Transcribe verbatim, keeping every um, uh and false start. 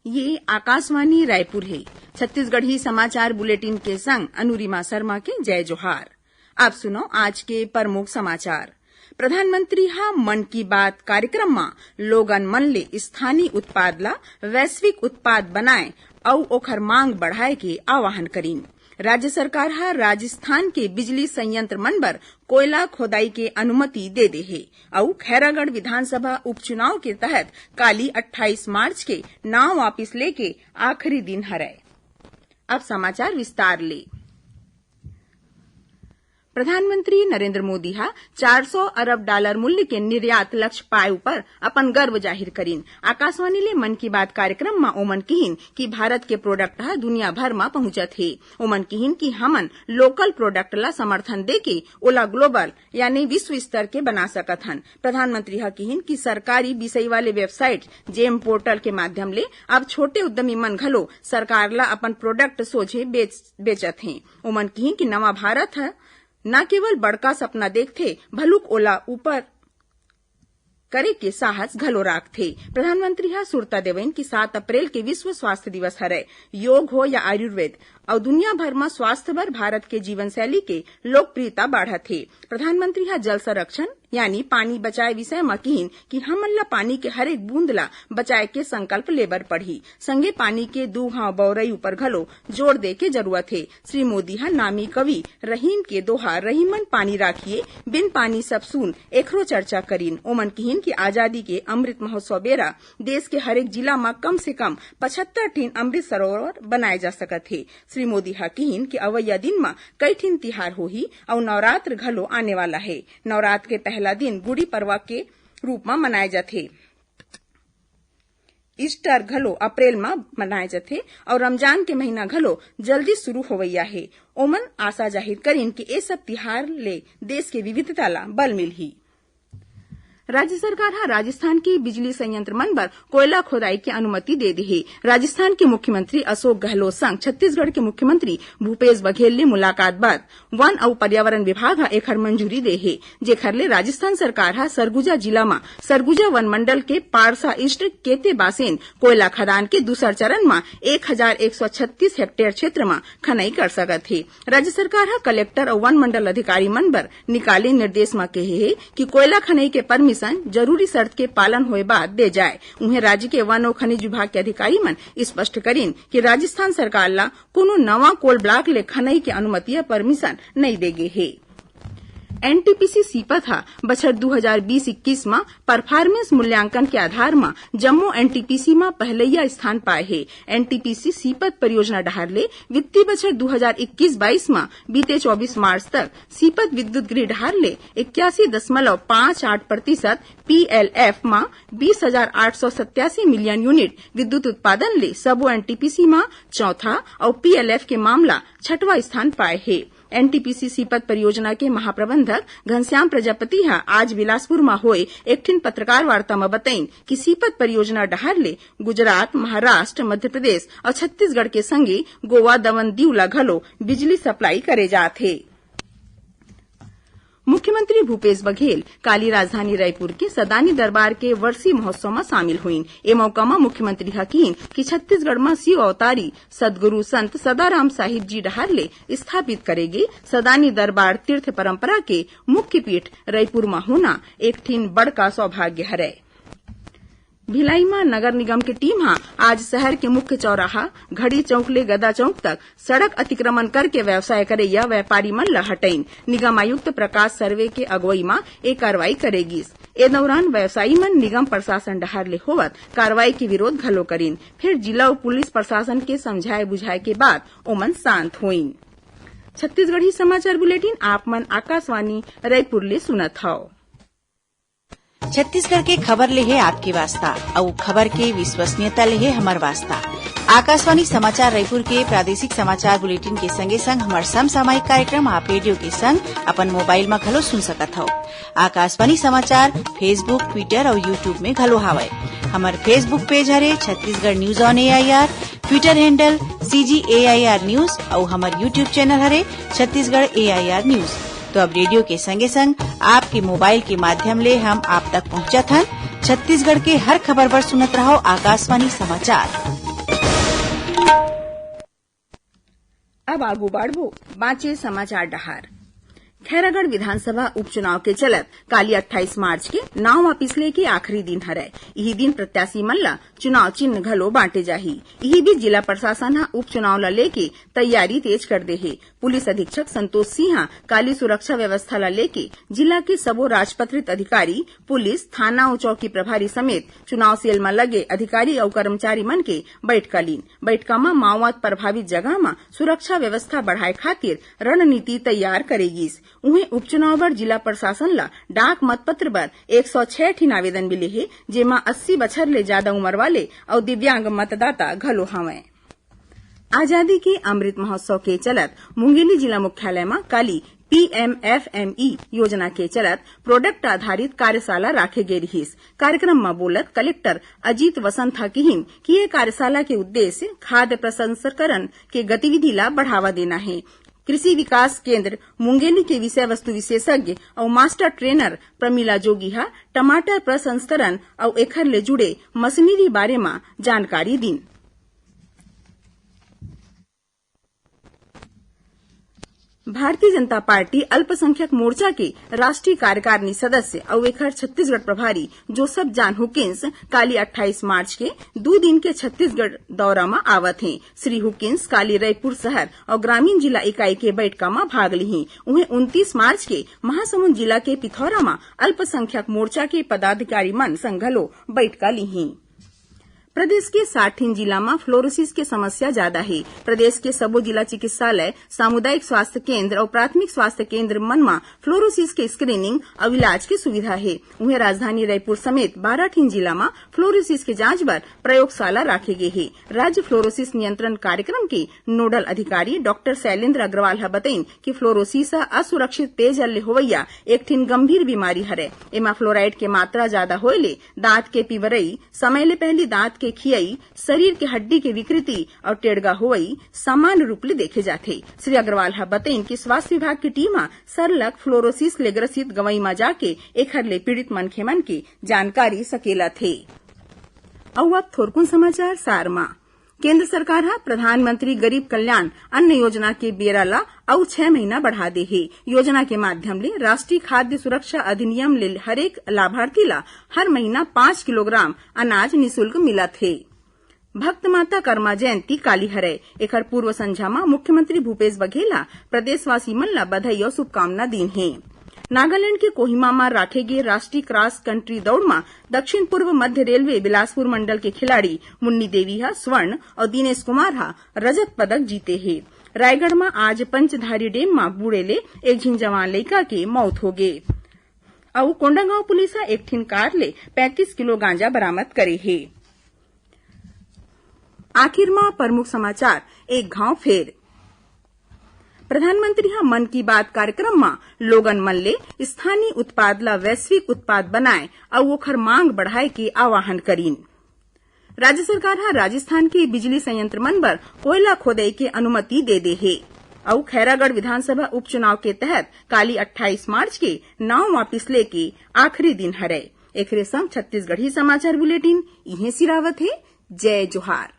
ये आकाशवाणी रायपुर हे। छत्तीसगढ़ी समाचार बुलेटिन के संग अनुरिमा शर्मा के जय जोहार। अब सुनो आज के प्रमुख समाचार। प्रधानमंत्री ह मन की बात कार्यक्रम म लोगन मन ले स्थानीय उत्पाद ला वैश्विक उत्पाद बनाए अउ ओखर मांग बढ़ाए के आह्वान करीन। राज्य सरकार ह राजस्थान के बिजली संयंत्र मन बर कोयला खोदाई के अनुमति दे दे हे अउ खैरागढ़ विधानसभा उपचुनाव के तहत काली अट्ठाईस मार्च के नाव वापिस लेके आखिरी दिन हरय। अब समाचार विस्तार ले। प्रधानमंत्री नरेंद्र मोदी ह चार सौ अरब डॉलर मूल्य के निर्यात लक्ष्य पाए ऊपर अपन गर्व जाहिर करीन। आकाशवाणी ले मन की बात कार्यक्रम म ओमन किहिन कि भारत के प्रोडक्ट ह दुनिया भर म पहुंचत हे। ओमन किहिन कि हमन लोकल प्रोडक्ट ला समर्थन देके ओला ग्लोबल यानी विश्व स्तर के बना सकत हन। प्रधानमंत्री ह किहिन कि सरकारी बिसई वाले वेबसाइट जेम पोर्टल के माध्यम ले अब छोटे उद्यमी मन घलो सरकार ला अपन प्रोडक्ट सोझे बेच, बेचत हें। ओमन किहिन कि नवा भारत ह न केवल बड़का सपना देखथे, भलुक ओला ऊपर करे के साहस घलो राखथे। प्रधानमंत्री ह सुरता देवइन कि सात अप्रैल के विश्व स्वास्थ्य दिवस हरय। योग हो या आयुर्वेद, अउ दुनिया भर म स्वास्थ्य बर भारत के जीवन शैली के लोकप्रियता बाढ़त हे। प्रधानमंत्री ह जल संरक्षण यानी पानी बचाए विषय म किहिन कि हमन ल पानी के हरेक बूंद ल बचाए के संकल्प लेबर पड़ही। संगे पानी के दू घांव बौरई ऊपर घलो जोर दे के जरूरत हे। श्री मोदी ह नामी कवि रहीम के दोहा "रहीमन पानी राखिए, बिन पानी सब सून", एखरो चर्चा करीन। ओमन किहिन कि आजादी के अमृत महोत्सव बेरा देश के हरेक जिला म कम से कम पचहत्तर ठिन अमृत सरोवर बनाए जा सकत हे। श्री मोदी ह किहिन कि अवइया दिन म कई ठिन तिहार होही अउ नवरात्र घलो आने वाला हे। नवरात्र के पहला दिन गुड़ी पड़वा के रूप म मनाए जाथे। ईस्टर घलो अप्रैल म मनाए जाथे अउ रमजान के महीना घलो जल्दी शुरू होवइया हे। ओमन आशा जाहिर करिन कि ए सब तिहार ले देश के विविधता ला बल मिलही। राज्य सरकार ह राजस्थान के बिजली संयंत्र मन बर कोयला खोदाई के अनुमति दे दे हे। राजस्थान के मुख्यमंत्री अशोक गहलोत संग छत्तीसगढ़ के मुख्यमंत्री भूपेश बघेल ले मुलाकात बाद वन अउ पर्यावरण विभाग ह एखर मंजूरी दे हे, जेखर ले राजस्थान सरकार ह सरगुजा जिला म सरगुजा वन मंडल के पारसा ईस्ट केते बासेन कोयला खदान के दूसर चरण म एक हजार एक सौ छत्तीस हेक्टेयर क्षेत्र म खनई कर सकत हे। राज्य सरकार ह कलेक्टर अउ वन मंडल अधिकारी मन बर निकाले निर्देश म केहे हे कि कोयला खनई के परमिशन जरूरी शर्त के पालन होए बाद दे जाए। उहें, राज्य के वन अउ खनिज विभाग के अधिकारी मन स्पष्ट करिन कि राजस्थान सरकार ला कोनो नवा कोल ब्लॉक ले खनई के अनुमति या परमिशन नइ दे गे हे। एनटीपीसी सीपत ह बछर दू हजार बीस इक्कीस म परफॉर्मेंस मूल्यांकन के आधार म जम्मो एनटीपीसी म पहलइया स्थान पाए हे। एनटीपीसी सीपत परियोजना डहार ले वित्तीय बछर दू हजार इक्कीस बाईस म बीते चौबीस मार्च तक सीपत विद्युत गृह डहार ले इक्यासी दशमलव पाँच आठ प्रतिशत, पीएलएफ म बीस हजार आठ सौ सत्यासी मिलियन यूनिट विद्युत उत्पादन ले सबो एनटीपीसी म चौथा अउ पीएलएफ के मामला छठवां स्थान पाए हे। एनटीपीसी सीपत परियोजना के महाप्रबंधक घनश्याम प्रजापति ह आज बिलासपुर म होए एक ठिन पत्रकार वार्ता म बतइन कि सीपत परियोजना डहार ले गुजरात, महाराष्ट्र, मध्य प्रदेश अउ छत्तीसगढ़ के संगे गोवा, दमन, दीव ल घलो बिजली सप्लाई करे जात हे। मुख्यमंत्री भूपेश बघेल काली राजधानी रायपुर के सदानी दरबार के वर्षी महोत्सव म शामिल होइन। ए मौका म मुख्यमंत्री ह किहिन कि छत्तीसगढ़ म शिव अवतारी सदगुरु संत सदाराम साहिब जी डहार ले स्थापित करे गे सदानी दरबार तीर्थ परंपरा के मुख्य पीठ रईपुर म होना एक ठिन बड़का सौभाग्य हरय। भिलाई म नगर निगम के टीम ह आज शहर के मुख्य चौराहा घड़ी चौक ले गदा चौक तक सड़क अतिक्रमण करके व्यवसाय करइया व्यापारी मन ल हटइन। निगम आयुक्त प्रकाश सर्वे के अगुवई म ए कार्रवाई करे गिस। ए दौरान व्यवसायी मन निगम प्रशासन डहार ले होवत कार्रवाई के विरोध घलो करिन। फेर जिला अउ पुलिस प्रशासन के समझाए बुझाए के बाद ओमन शांत होइन। छत्तीसगढ़ी समाचार बुलेटिन आप मन आकाशवाणी रायपुर ले सुनत हव। छत्तीसगढ़ के खबर ले हे आपके वास्ता, अउ खबर के विश्वसनीयता ले हे हमर वास्ता। आकाशवाणी समाचार रायपुर के प्रादेशिक समाचार बुलेटिन के संगे संग हमर समसामयिक कार्यक्रम आप रेडियो के संग अपन मोबाइल म घलो सुन सकत हव। आकाशवाणी समाचार Facebook, Twitter अउ YouTube में घलो हावय। हमर Facebook पेज हरे Chhattisgarh news on AIR, Twitter handle CG AIR news अउ हमर YouTube चैनल हरे छत्तीसगढ़ एआईआर न्यूज। तो अब रेडियो के संगे संग आपके मोबाइल के माध्यम ले हम आप तक पहुंचत हन। छत्तीसगढ़ के हर खबर बर सुनत रहव आकाशवाणी समाचार। अब आगू बढ़बो बांचे समाचार डहार। खैरागढ़ विधानसभा उपचुनाव के चलत काली अट्ठाईस मार्च के नाव वापिस लेके आखिरी दिन हरय। इही दिन प्रत्याशी मन ला चुनाव चिन्ह घलो बांटे जाही। इही बीच जिला प्रशासन ह उपचुनाव ला लेके तैयारी तेज कर दे हे। पुलिस अधीक्षक संतोष सिंह ह काली सुरक्षा व्यवस्था ला लेके जिला के सबो राजपत्रित अधिकारी, पुलिस, थाना अउ चौकी प्रभारी समेत चुनाव सेल म लगे अधिकारी अउ कर्मचारी मन के बैठका लीन। बैठका म माओवाद प्रभावित जगह म सुरक्षा व्यवस्था बढ़ाए खातिर रणनीति तैयार करे गिस। उहें, उपचुनाव बर जिला प्रशासन ल डाक मतपत्र बर एक सौ छह ठिन आवेदन मिले हे, जेमा अस्सी बछर ले जादा उमर वाले अउ दिव्यांग मतदाता घलो हवंय। आजादी के अमृत महोत्सव के चलत मुंगेली जिला मुख्यालय म काली पीएमएफएमई योजना के चलत प्रोडक्ट आधारित कार्यशाला राखे गे रिहिस। कार्यक्रम म बोलत कलेक्टर अजीत वसंत ह किहिन कि ये कार्यशाला के उद्देश्य खाद्य प्रसंस्करण के गतिविधि ला बढ़ावा देना हे। कृषि विकास केंद्र मुंगेली के विषय वस्तु विशेषज्ञ अउ मास्टर ट्रेनर प्रमिला जोगी ह टमाटर प्रसंस्करण अउ एखर ले जुड़े मशीनरी बारे म जानकारी दीन। भारतीय जनता पार्टी अल्पसंख्यक मोर्चा के राष्ट्रीय कार्यकारिणी सदस्य अउ एखर छत्तीसगढ़ प्रभारी जोसेफ जॉन हुकिन्स काली अट्ठाईस मार्च के दू दिन के छत्तीसगढ़ दौरा म आवत हें। श्री हुकिन्स काली रईपुर शहर अउ ग्रामीण जिला इकाई के बैठका म भाग लिहीं। उहें, उनतीस मार्च के महासमुंद जिला के पिथौरा म अल्पसंख्यक मोर्चा के पदाधिकारी मन संग घलो बैठका लिहीं। प्रदेश के साठ ठिन जिला म फ्लोरोसिस के समस्या जादा हे। प्रदेश के सबो जिला चिकित्सालय, सामुदायिक स्वास्थ्य केंद्र अउ प्राथमिक स्वास्थ्य केंद्र मन म फ्लोरोसिस के स्क्रीनिंग अउ इलाज के सुविधा हे। उहें, राजधानी रायपुर समेत बारह ठिन जिला म फ्लोरोसिस के जांच बर प्रयोगशाला राखे गे हे। राज्य फ्लोरोसिस नियंत्रण कार्यक्रम के नोडल अधिकारी डॉक्टर शैलेंद्र अग्रवाल ह बतइन कि फ्लोरोसिस ह असुरक्षित पेयजल ले होवइया एक ठिन गंभीर बीमारी हरय। एमा फ्लोराइड के मात्रा जादा होए ले दांत के पिवरई, समय ले पहिली दांत के खियई, शरीर के हड्डी के विकृति अउ टेड़गा होवई सामान्य रूप ले देखे जाथे। श्री अग्रवाल ह बतइन कि स्वास्थ्य विभाग के टीम ह सरलग फ्लोरोसिस ले ग्रसित गंवई म जाके एखर ले पीड़ित मनखे मन के जानकारी सकेलत हे। अउ अब थोरकुन समाचार सार म। केंद्र सरकार ह प्रधानमंत्री गरीब कल्याण अन्न योजना के बेरा ल अउ छह महीना बढ़ा दे हे। योजना के माध्यम ले राष्ट्रीय खाद्य सुरक्षा अधिनियम ले हरेक लाभार्थी ल हर महीना पाँच किलोग्राम अनाज निशुल्क मिलत हे। भक्त माता कर्मा जयंती काली हरय। एखर पूर्व संझा म मुख्यमंत्री भूपेश बघेल ह प्रदेशवासी मन ल बधाई अउ शुभकामना दीन हे। नागालैंड के कोहिमा म राखे गे राष्ट्रीय क्रॉस कंट्री दौड़ म दक्षिण पूर्व मध्य रेलवे बिलासपुर मंडल के खिलाड़ी मुन्नी देवी ह स्वर्ण अउ दिनेश कुमार ह रजत पदक जीते हे। रायगढ़ म आज पंचधारी डेम म बूड़े ले एक झिन जवान लइका के मौत होगे। अउ कोंडागांव पुलिस ह एक ठिन कार ले पैंतीस किलो गांजा बरामद करे हे। आखिर म प्रमुख समाचार एक घांव फेर। प्रधानमंत्री ह मन की बात कार्यक्रम म लोगन मन ले स्थानीय उत्पाद ल वैश्विक उत्पाद बनाए अउ ओखर मांग बढ़ाए के आह्वान करीन। राज्य सरकार ह राजस्थान के बिजली संयंत्र मन बर कोयला खोदई के अनुमति दे दे हे। अउ खैरागढ़ विधानसभा उपचुनाव के तहत काली अट्ठाईस मार्च के नाव वापिस लेके आखिरी दिन हरय। एखरे संग छत्तीसगढ़ी समाचार बुलेटिन इहें सिरावत हे। जय जोहार।